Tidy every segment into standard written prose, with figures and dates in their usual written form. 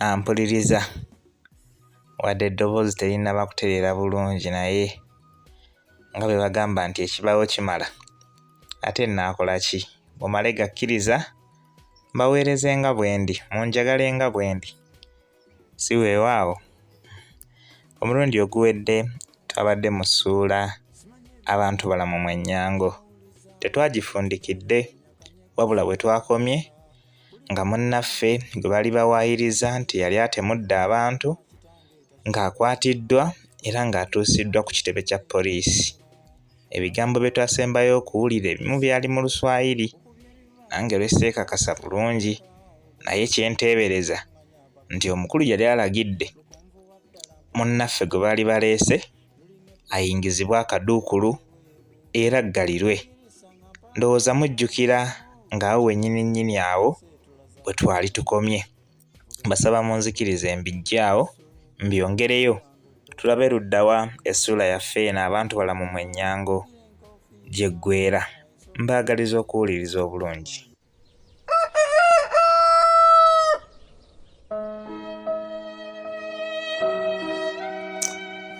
Ampuliriza wadde eddoboozi terinnaba kutereera bulungi naye nga bwe bagamba nti ekibaawo kimala ate nnaakola ki? Mumale gakkiriza mbaweereze nga bwendi, munjagale nga bwendi. Si weewaawo? Omulundi oguwedde twabadde mu ssuula Abantu balamu mwennyango. Tetwagifundikidde wabula we twakomye nga munnaffe gwe baali bawaayiriza nti yali atemudde abantu ng'akwatiddwa era ng'atuusiddwa ku kitebe kya poliisi. Ebigambo bye twasembayo okuwulira ebimu byali mu Luswayiri nange lwe seekakasa bulungi naye kye nteebereza nti omukulu yali alagidde munnaffe gwe baali baleese ayingizibwe akaduukulu era aggalirwe. Ndowooza mujjukira ng'awo wennyini nnyini awo we twali tukomye. Mbasaba munzikirize mbiggye awo mbyongereyo tulabe ludda wa essuula yaffe eno abantu balamu mwennyango gy'eggweera. Mbaagaliza okuwuliriza obulungi.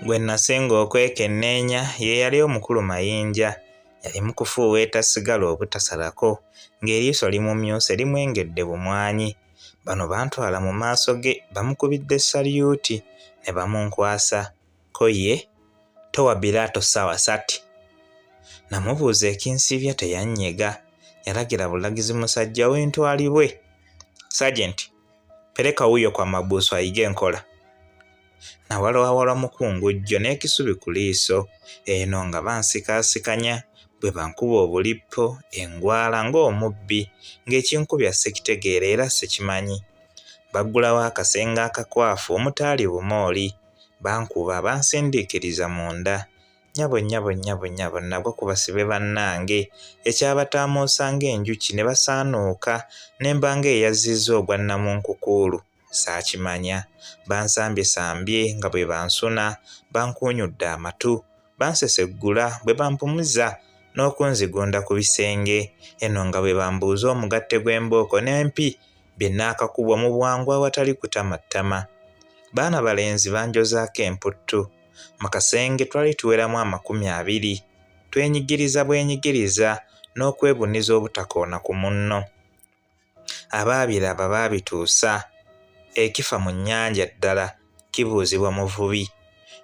Gwe nasinga okwekenneenya ye yali omukulu Mayinja. Yali mu kufuuweeta sigala obutasalako ng'eriiso limumyuse limwengedde bumwanyi. Bano bantwala mu maaso ge bamukubidde salyuti ne bamunkwasa. Ko ye, Towa biraato ssaawa sati. Namubuuza ekinsibya teyannyega, yalagira bulagizi musajja we ntwalibwe. Sergeant, peleka wuyo kwa mabuusu ayige enkola. Nawalwawalwa mukungujjo n'ekisubi ku liiso, eno nga bansikaasikanya bwe bankuba obulippo, engwala ng'omubbi, ng'ekinkubya sikitegeera era sikimanyi. Baggulawo akasenge akakwafu omutaali bumooli, bankuba bansindiikiriza munda. Nnyabo nnyabo nnyabo nnyabo nagwa ku basibe bannange, ekyabataamuusa ng'enjuki ne basaanuuka ne mba ng'eyazzizza ogwa nnamunkukuulu. Saakimanya. Bansambyesambye nga bwe bansuna, bankuunyudde amatu, banseseggula bwe bampumuza n'okunzigunda ku bisenge, eno nga bwe bambuuza omugatte gw'embooko n'empi bye nnaakakubwa mu bwangu awatali kutamattama. Baana balenzi banjozaako emputtu. Mu kasenge twali tuweramu 20. Twenyigiriza bwenyigiriza n'okwebuniza obutakoona ku munno. Abaabiraba baabituusa. Ekifa mu nnyanja ddala kibuuzibwa muvubi.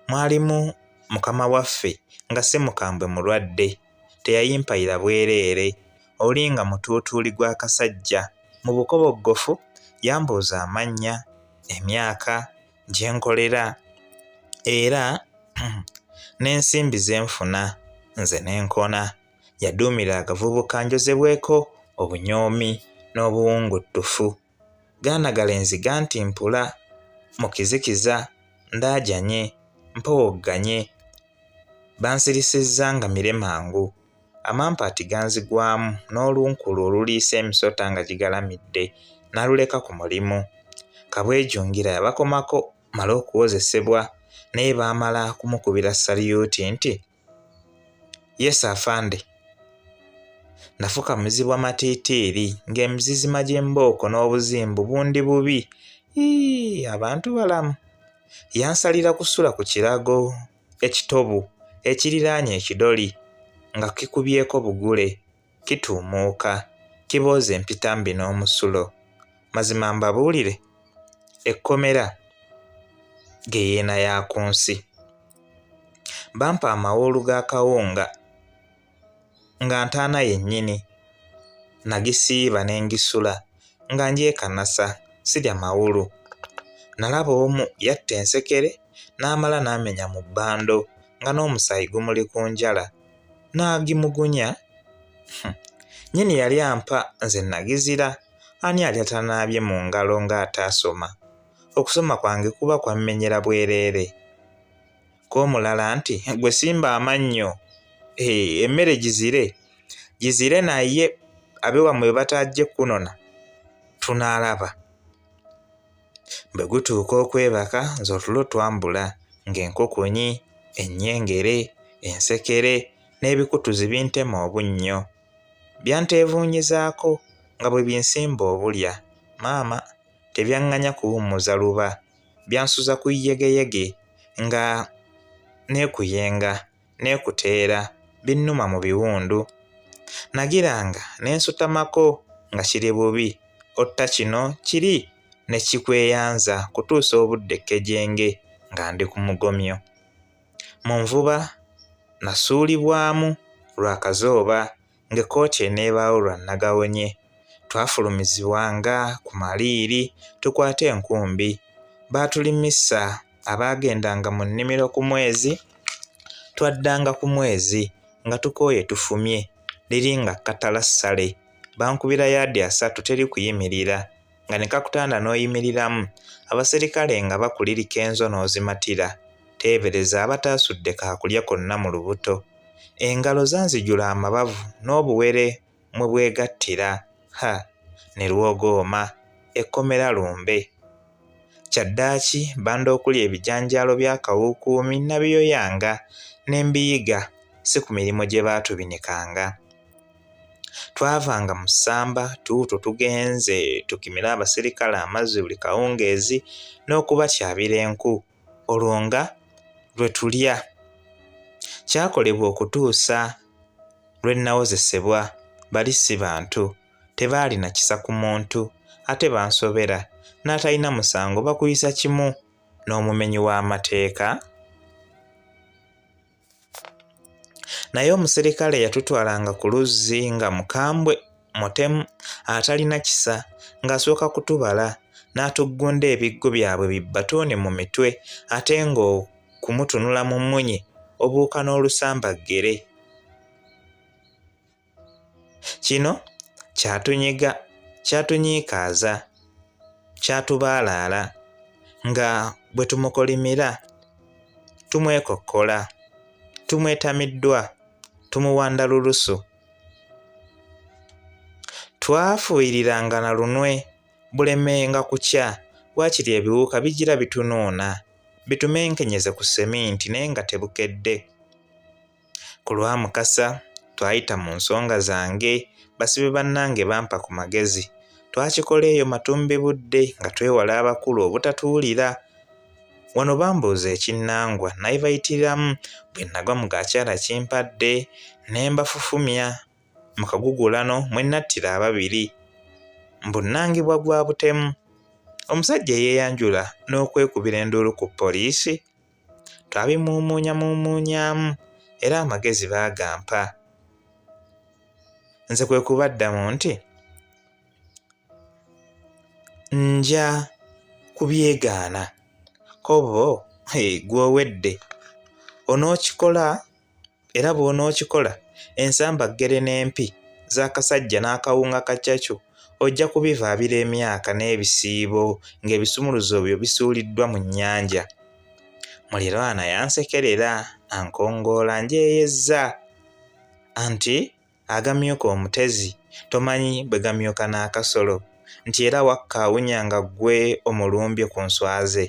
Mwalimu mukama waffe nga si mukambwe mulwadde, teyayimpayira bwereere, oli nga mutuutuuli gwa kasajja. Mu bukoboggofu yambuuza amannya, emyaka, gye nkolera era n'ensimbi ze nfuna nze ne nkona. Yaduumira agavubuka njozebweko obunyoomi n'obuwunguttufu. Gaana galenzi gantimpula mu kizikiza, ndaajanye, mpowogganye, bansirisizza nga mire mangu. Amampaati ganzigwamu n'olunkulu oluliisa emisota nga gigalamidde naluleka ku mulimu. Kabwejungira yabakomako mmale okuwozesebwa naye baamala kumukubira salyuti nti Yes afande. Nafukamizibwa matiitiiri ng'emizizima gy'embooko n'obuzimbu bundi bubi. Ii, abantu balamu. Yansalira kusula ku kirago ekitobu ekiriraanye ekidoli nga kikubyeko bugule, kituumuuka, kibooza empitambi n'omusulo. Mazima mbabuulire, ekkomera ggeyeena ya ku nsi. Bampa amawolu g'akawunga nga ntaana yennyini, nagisiiba ne ngisula nga ngyekanasa sirya mawulu. Nalaba omu yatta ensekere n'amala n'amenya mu bbando nga n'omusaayi gumuli ku njala n'agimugunya. Nnyini yali ampa nze nagizira, ani alya tanaabye mu ngalo ng'ataasoma? Okusoma kwange kuba kwammenyera bwereere. Ko omulala nti, Ggwe simba amannyo, emmere gizire, gizire naye abewammwe bwe bataajje kukunona tunaalaba. Bwe gutuuka okwebaka nze otulo twambula ng'enkukunyi, ennyengere, ensekere n'ebikutuzi bintema obunnyo. Byanteevuunyizaako nga bwe binsimba obulya. Maama! Tebyaŋŋanya kuwummuza luba, byansuza ku yegeyege nga neekuyenga, neekuteera, binnuma mu biwundu. Nagiranga ne nsutamako nga kiri bubi, otta kino kiri ne kikweyanza kutuusa obudde kkejenge nga ndi ku mugomyo. Mu nvuba nasuulibwamu lwa kazooba ng'ekkooti eneebaawo lwa nagawonye. Twafulumizibwanga ku maliiri tukwate enkumbi. Baatulimisa abaagendanga mu nnimiro ku mwezi, twaddanga ku mwezi nga tukooye tufumye, liri nga kkatala ssale. Bankubira yaadi asatu teri kuyimirira, nga ne kakutanda n'oyimiriramu, abaserikale nga bakulirika enzo n'ozimatira. Teebereza abataasudde kaakulya konna mu lubuto. Engalo zanzijula amabavu n'obuwere mwe bwegattira, ha, ne lwogooma, ekkomera lumbe. Kyaddaaki banda okulya ebijanjaalo bya kawuukuumi nnabiyoyanga ne mbiyiga, si ku mirimu gye baatubinikanga. Twavanga mu ssamba tuutwo tugenze tukimire abaserikale amazzi buli kawungeezi n'okubatyabira enku, olwo nga lwe tulya. Kyakolebwa okutuusa lwe nnawozesebwa, bali si bantu, tebaalina kisa ku muntu, ate bansobera, n'atalina musango bakuyisa kimu n'omumenyi w'amateeka? Naye omuserikale yatutwalanga ku luzzi nga mukambwe, mutemu, atalina kisa, ng'asooka kutubala n'atuggunda ebiggo byabwe bibbatuuni mu mitwe ate ng'okumutunula mu mmunye obuuka n'olusambaggere. Kino kyatunyiga, kyatunyiikaaza, kyatubaalaala nga bwe tumukolimira, tumwekokkola, tumwetamiddwa, tumuwanda lulusu. Twafuuyiriranga na lunwe bulemenga kukya, waakiri ebiwuka bigira bitunuuna, bitumenkenyeze ku seminti naye nga tebukedde. Ku lwa Mukasa twayita mu nsonga zange, basibe bannange bampa ku magezi. Twakikola eyo matumbibudde nga twewala abakulu obutatuwulira. Wano bambuuza ekinnangwa nabibayitiramu bwe nagwa mu ga kyalakimpadde ne mbafufumya mu kagugulano mwe nattira ababiri. Mbu nnangibwa gwa butemu. Omusajja eyeeyanjula n'okwekubira enduulu ku poliisi? Twabimuumuunyamuumuunyaamu era amagezi baagampa. Nze kwe kubaddamu nti nja kubyegaana ko bo gw'owedde onookikola Era bw'onookikola, ensambaggere n'empi z'akasajja n'akawunga ka cacu ojja kubivaabira emyaka n'ebisiibo ng'ebisumuluzo byo bisuuliddwa mu nnyanja. Mulirwana yansekerera, ankongoola njeeyezza anti agamyuka omutezi tomanyi bwe gamyuka n'akasolo nti era wakka awunya nga ggwe omulumbye ku nswa ze.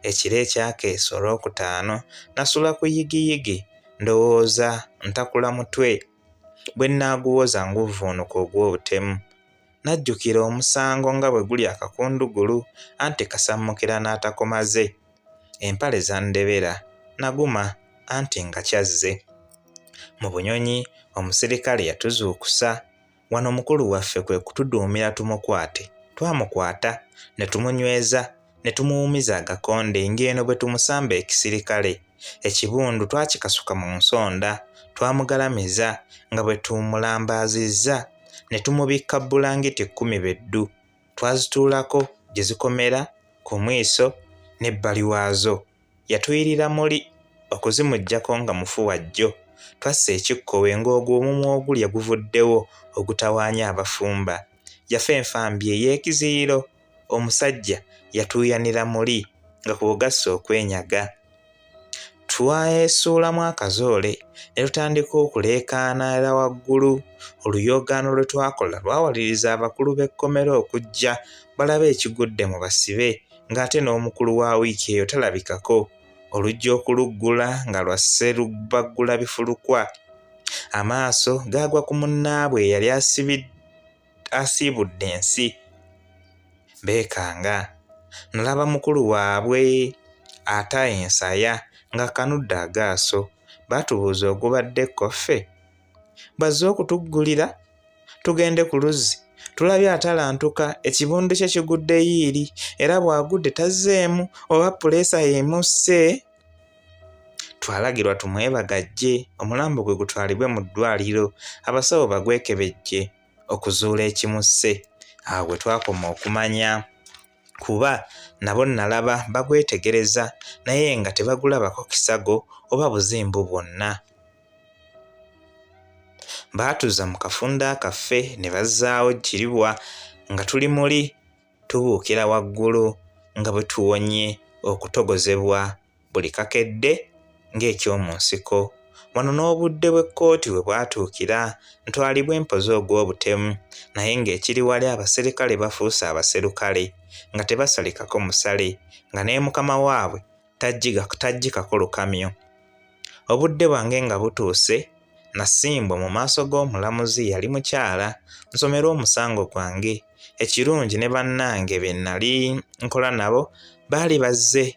Ekiro ekyakeesa Olwokutaano nasula ku yigiyigi ndowooza ntakula mutwe bwe nnaaguwoza nguvvuunuka ogw'obutemu. Najjukira omusango nga bwe guli akakundugulu anti kasammukira n'atakomaze. Empale zandebera, naguma anti nga kyazze. Mu bunyonyi omusirikale yatuzuukusa. Wano mukulu waffe kwe kutuduumira tumukwate. Twamukwata ne tumunyweza ne tumuwumiza agakonde ng'eno bwe tumusamba ekisirikale. Ekibundu twakikasuka mu nsonda, twamugalamiza nga bwe tumulambaazizza ne tumubikka bbulangiti kkumi be ddu. Twazituulako gye zikomera ku mwiso n'ebbali waazo. Yatuyirira muli okuzimuggyako nga mufu wa jjo. Twassa ekikkowe ng'ogwo omumwa ogulya guvuddewo ogutawaanya abafumba. Yafa enfa mbi ey'ekiziyiro. Omusajja yatuuyanira muli nga kw'ogasse okwenyaga. Twesuulamu akazoole ne tutandika okuleekaanira waggulu. Oluyoogaano lwe twakola lwawaliriza abakulu b'ekkomera okujja balabe ekigudde mu basibe ng'ate n'omukulu wa wiiki eyo talabikako. Oluggi okuluggula nga lwa sserubaggula bifulukwa. Amaaso gaagwa ku munnaabwe eyali asiibudde ensi. Beekanga. Nalaba mukulu waabwe ata ensaya ng'akanudde agaaso. Baatubuuza ogubadde ko ffe bw'azze okutuggulira tugende ku luzzi tulabye atalantuka ekibundu kye kigudde yiiri era bw'agudde tazzeemu oba puleesa y'emusse. Twalagirwa tumwebagajje omulambo gwe gutwalibwe mu ddwaliro abasawo bagwekebejje okuzuula ekimusse. Awo we twakoma okumanya kuba nabo nalaba bagwetegereza naye nga tebagulabako kisago oba buzimbu bwonna. Baatuza mu kafunda kaffe ne bazzaawo kiribwa nga tuli muli tubuukira waggulu nga bwe tuwonye okutogozebwa buli kakedde ng'eky'omu nsiko. Wano n'obudde bw'ekkooti we bwatuukira ntwalibwe mpoze ogw'obutemu naye ng'ekiri wali abaserikale bafuuse abaserukale nga tebasalikako musale nga ne mukama waabwe taggyikako lukamyo. Obudde bwange nga butuuse nasimbwa mu maaso g'omulamuzi yali mukyala nsomerwe omusango gwange. Ekirungi ne bannange be nnali nkola nabo baali bazze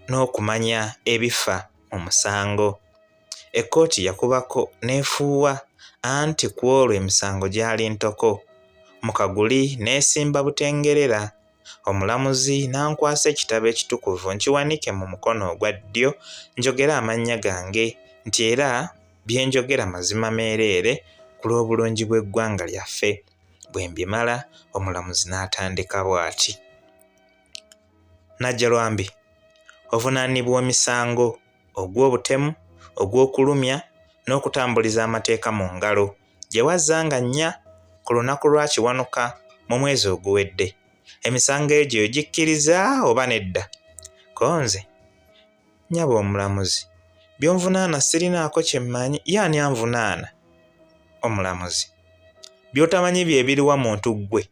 n'okumanya ebifa mu musango. Ekkooti yakubako n'efuuwa anti ku olwo emisango gyali ntoko. Mu kaguli neesimba butengerera Omulamuzi n'ankwasa ekitabo ekitukuvu nkiwanike mu mukono ogwa ddyo njogere amannya gange nti era bye njogera mazima meereere ku lw'obulungi bw'eggwanga lyaffe. Bwe mbimala omulamuzi n'atandika bw'ati. Najjalwambi ovunaanibwa emisango ogw'obutemu, ogw'okulumya n'okutambuliza amateeka mu ngalo gye wazza nga nnya ku lunaku lwa Kiwanuka mu mwezi oguwedde. Emisango egyo ogikkiriza oba nedda? Ko nze, nnyabo omulamuzi, by'onvunaana sirinaako kye mmanyi. Ye ani anvunaana? Omulamuzi, by'otamanyi bye biriwa muntu ggwe?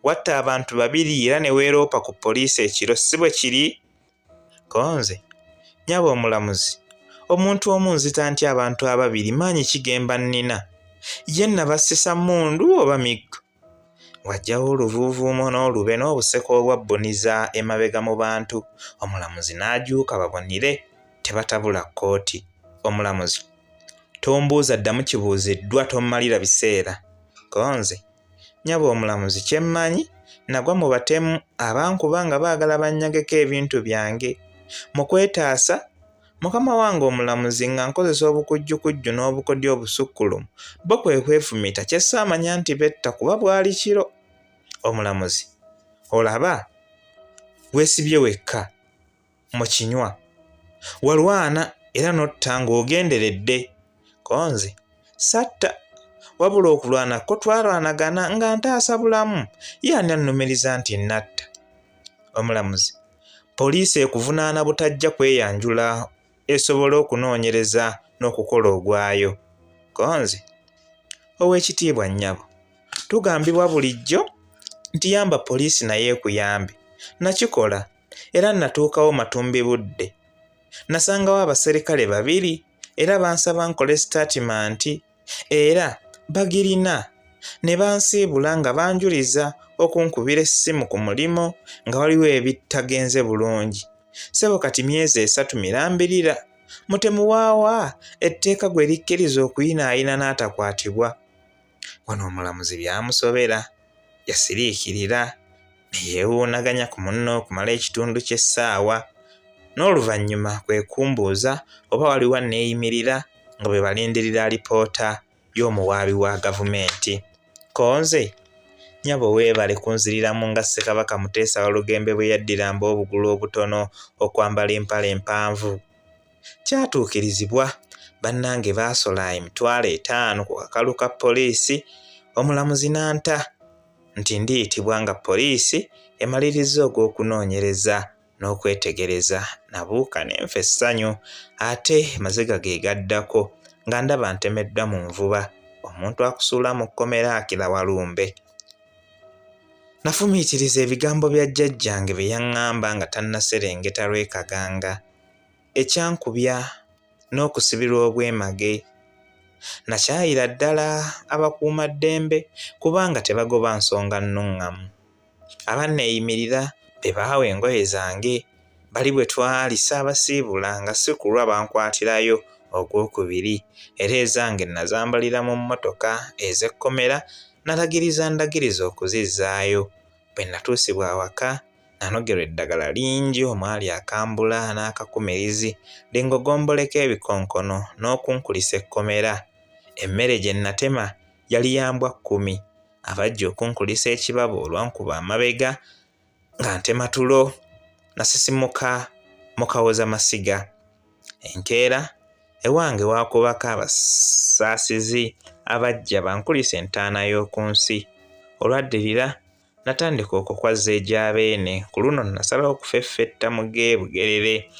Watta abantu babiri era ne weeroopa ku poliisi ekiro, si bwe kiri? Ko nze, nnyabo omulamuzi, omuntu omu nzita ntya abantu ababiri, maanyi ki ge mba nnina? Ye nnabassisa mmundu oba miggo? Wajjawo oluvuuvuumo n'olube n'obuseko obwabbuniza emabega mu bantu, omulamuzi n'ajuuka babonire tebatabula kkooti. Omulamuzi, Tombuuza ddamu kibuuziddwa tommalira biseera. Ko nze, Nnyabo omulamuzi kye mmanyi nagwa mu batemu abankuba nga baagala bannyageko ebintu byange. Mu kwetaasa, mukama wange omulamuzi nga nkozesa obukujjukujju n'obukodyo obusukkulumu, bo kwe kwefumita kye ssaamanya nti betta kuba bwali kiro. Omulamuzi, Olaba weesibye wekka. mu kinywa. Walwana era n'otta ng'ogenderedde. Ko nze, Satta, wabula okulwana kwo twalwanagana nga ntaasa bulamu. Ye ani annumiriza nti natta? Omulamuzi, Poliisi ekuvunaana butajja kweyanjula esobole okunoonyereza n'okukola ogwayo. Ko nze, Oweekitiibwa nnyabo, tugambibwa bulijjo nti yamba poliisi nayo ekuyambe. Nakikola. era natuukawo matumbibudde. Nasangawo abaserikale babiri era bansaba nkole sitaatimanti era bagirina ne bansiibula nga banjuliza okunkubira essimu ku mulimu nga waliwo ebitagenze bulungi. Ssebo kati myezi esatu mirambirira mutemu waawa etteeka gwe likkiriza okuyinaayina n'atakwatibwa. Wano omulamuzi byamusobera yasiriikirira ne yeewuunaganya ku munne okumala ekitundu ky'essaawa n'oluvannyuma kwe kumbuuza oba waliwo anneeyimirira nga bwe balindirira alipoota y'omuwaabi wa gavumenti. Ko nze, nnyabo weebale kunziriramu nga Ssekabaka Muteesa Walugembe bwe yaddira Mboobugulu obutono okwambala empale empanvu. Kyatuukirizibwa, bannange baasola 50,000 ku kakalu ka poliisi, omulamuzi n'anta nti ndiyitibwa nga poliisi emalirizza ogw'okunoonyereza n'okwetegereza. Nabuuka ne nfa essanyu ate maziga ge gaddako nga ndaba ntemeddwa mu nvuba. Omuntu akusuula mu kkomera akira walumbe. Nafumiitiriza ebigambo bya jjajjange bye yaŋŋamba nga tannaserengeta lw'e Kaganga. Ekyankubya n'okusibirwa obwemage. Nakyayira ddala abakuumaddembe kubanga tebagoba nsonga nnuŋŋamu. Abanneeyimirira be baawa engoye zange. Bali bwe twali ssaabasiibula nga si kulwa bankwatirayo ogwokubiri. Era ezange nnazambalira mu mmotoka, ez'ekkomera nalagiriza ndagirize okuzizzaayo. Bwe nnatuusibwa awaka nanogerwa eddagala lingi omwali akambula n'akakumirizi lingogomboleko ebikonkono n'okunkulisa ekkomera. Emmere gye nnatema yali ya mbwa kkumi. Abajja okunkulisa ekibabu olwankuba amabega nga ntema tulo nasisimuka mu kawozamasiga. Enkeera ewange waakubako abasaasizi abajja bankulise entaana y'oku nsi. Olwaddirira natandika okukwazza egya Beene. Ku luno nasalawo okufeffetta mu g'e Bugerere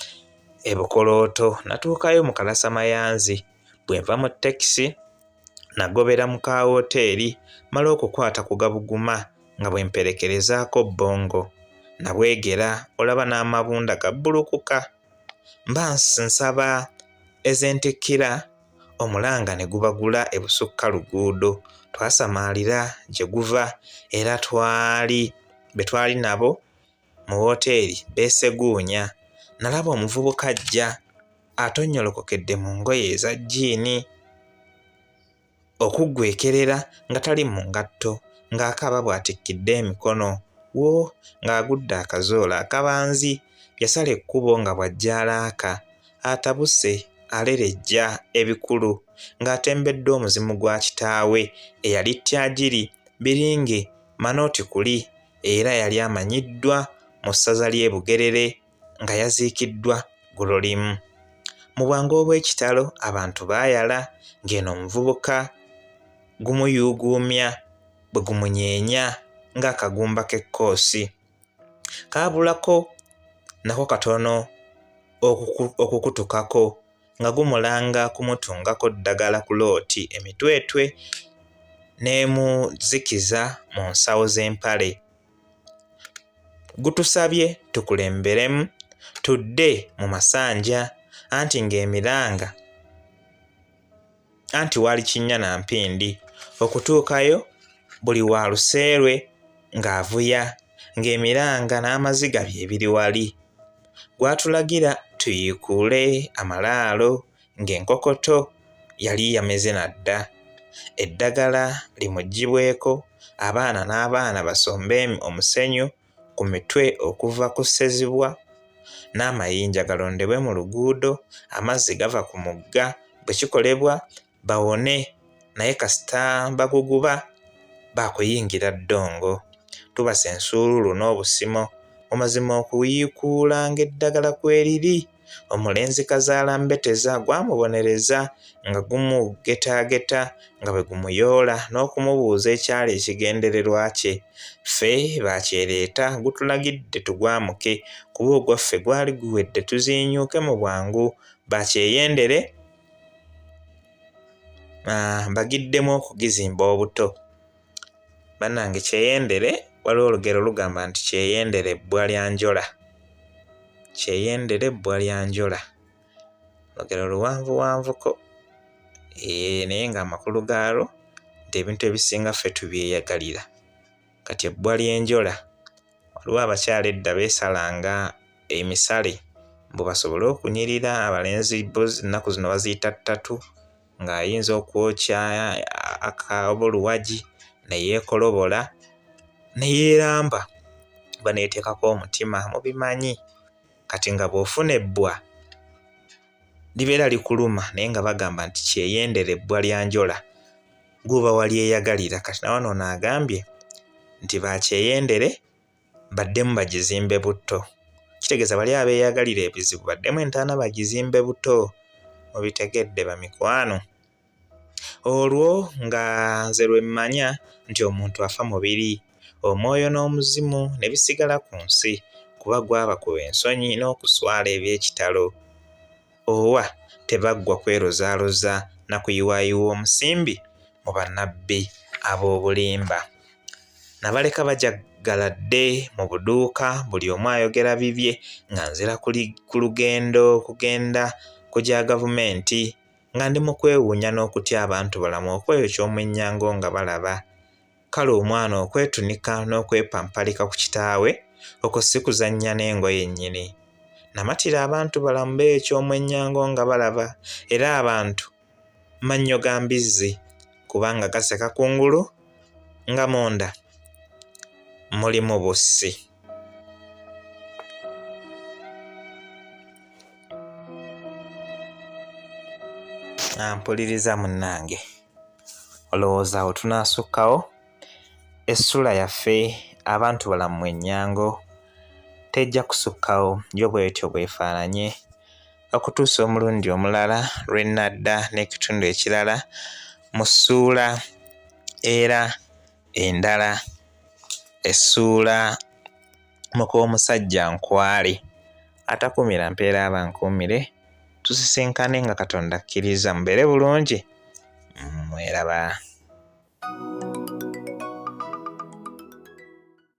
e Bukolooto. Natuukayo mu kalasamayanzi. Bwe nva mu ttakisi nagobera mu ka wooteeri mmale okukwata ku gabuguma nga bwe mperekerezaako bbongo. Nabwegera olaba n'amabunda gabbulukuka. Mba nsaba ez'entikkira omulanga ne gubagula e busukka luguudo. Twasamaalira gye guva era twali be twali nabo mu wooteeri beeseguunya. Nalaba omuvubuka ajja atonnyolokokedde mu ngoye eza jjiini okuggweekerera nga tali mu ngatto ng'akaaba bw'atikkidde emikono wo ng'agudde akazoola akabanzi yasala ekkubo nga bw'ajja alaaka atabuse alerejja ebikulu ng'atembeddwa omuzimu gwa kitaawe eyali Tyagiri Biringe Manooti kuli era yali amanyiddwa mu ssaza ly'e Bugerere nga yaziikiddwa ggulolimu. Mu bwangu obw'ekitalo abantu baayala ng'eno omuvubuka gumuyuuguumya bwe gumunyeenya ng'akagumba k'ekkoosi. Kaabulako nako katono okukutukako nga gumulanga kumutungako ddagala ku looti emitwetwe n'emuzikiza mu nsawo z'empale. Gutusabye tukulemberemu tudde mu masanja anti ng'emiranga anti waali kinnya na mpindi. Okutuukayo buli wa luseerwe ng'avuya ng'emiranga n'amaziga bye biri wali. Gwatulagira tuyiikuule amalaalo ng'enkokoto yali yameze na dda. Eddagala limuggyibweko, abaana n'abaana basombe omusenyu ku mitwe okuva ku Ssezibwa n'amayinja galondebwe mu luguudo, amazzi gava ku mugga bwe kikolebwa bawone naye kasita baguguba baakuyingira ddongo. Tubasa ensuuluulu n'obusimo mu mazima okuyiikuula ng'eddagala kweriri. Omulenzi Kazaalambeteza gwamubonereza nga gumugetaageta nga bwe gumuyoola n'okumubuuza ekyali ekigendererwa kye. Ffe bakyereeta gutulagidde tugwamuke kuba ogwaffe gwali guwedde tuziinyuuke mu bwangu bakyeyendere bagiddemu okugizimba obuto. Bannange kyeyendere waliwo olugero lugamba nti kyeyendere ebbwa lya njola. Kyeyendere ebbwa lya njola. Lugero luwanvuwanvuko ee naye ng'amakulu gaalwo nti ebintu ebisinga ffe tubyeyagalira. Kati ebbwa ly'enjola waliwo abakyala edda beesalanga emisale mbu basobole okunyirira abalenzi bo ennaku zino baziyita ttatu ng'ayinza okwokya oba oluwagi ne yeekolobola ne yeeramba oba ne yeeteekako omutima mubimanyi. Kati nga bw'ofuna ebbwa libeera likuluma naye nga bagamba nti kyeyendere ebbwa lya njola gw'oba walyeyagalira. Kati na wano ono agambye nti bakyeyendere baddemu bagizimbe butto. Kitegeeza bali abeeyagalira ebizibu baddemu entaana bagizimbe buto. Mubitegedde bamikwano? Olwo nga nze lwe mmanya nti omuntu afa mubiri, omwoyo n'omuzimu ne bisigala ku nsi kuba gwabakuba ensonyi n'okuswala eby'ekitalo. Owa tebaggwa kwerozaaloza na kuyiwaayiwa omusimbi mu bannabbi ab'obulimba. Nabaleka bajaggaladde mu buduuka buli omu ayogera bibye nga nzira ku lugendo okugenda ku gya gavumenti nga ndi mu kwewuunya n'okutya abantu balamu okweyokya omwennyango nga balaba. Kale omwana okwetunika n'okwepampalika ku kitaawe okwo si kuzannya n'engoye nnyini. Namatira abantu balamu beeyokya omwennyango nga balaba era abantu mannyo ga mbizzi kubanga gaseka kungulu nga munda mulimu bussi. Ampuliriza munnange, olowooza awo tunaasukkawo? Essuula yaffe abantu balamu mwennyango tejja kusukkawo yo bwetyo bwefaananye okutuusa omulundi omulala lwe nnadda n'ekitundu ekirala mu ssuula era endala essuula muk'omusajja nkwale atakuumira mpeera aba nkuumire tusisinkane nga Katonda akkiriza mubeere bulungi mweraba.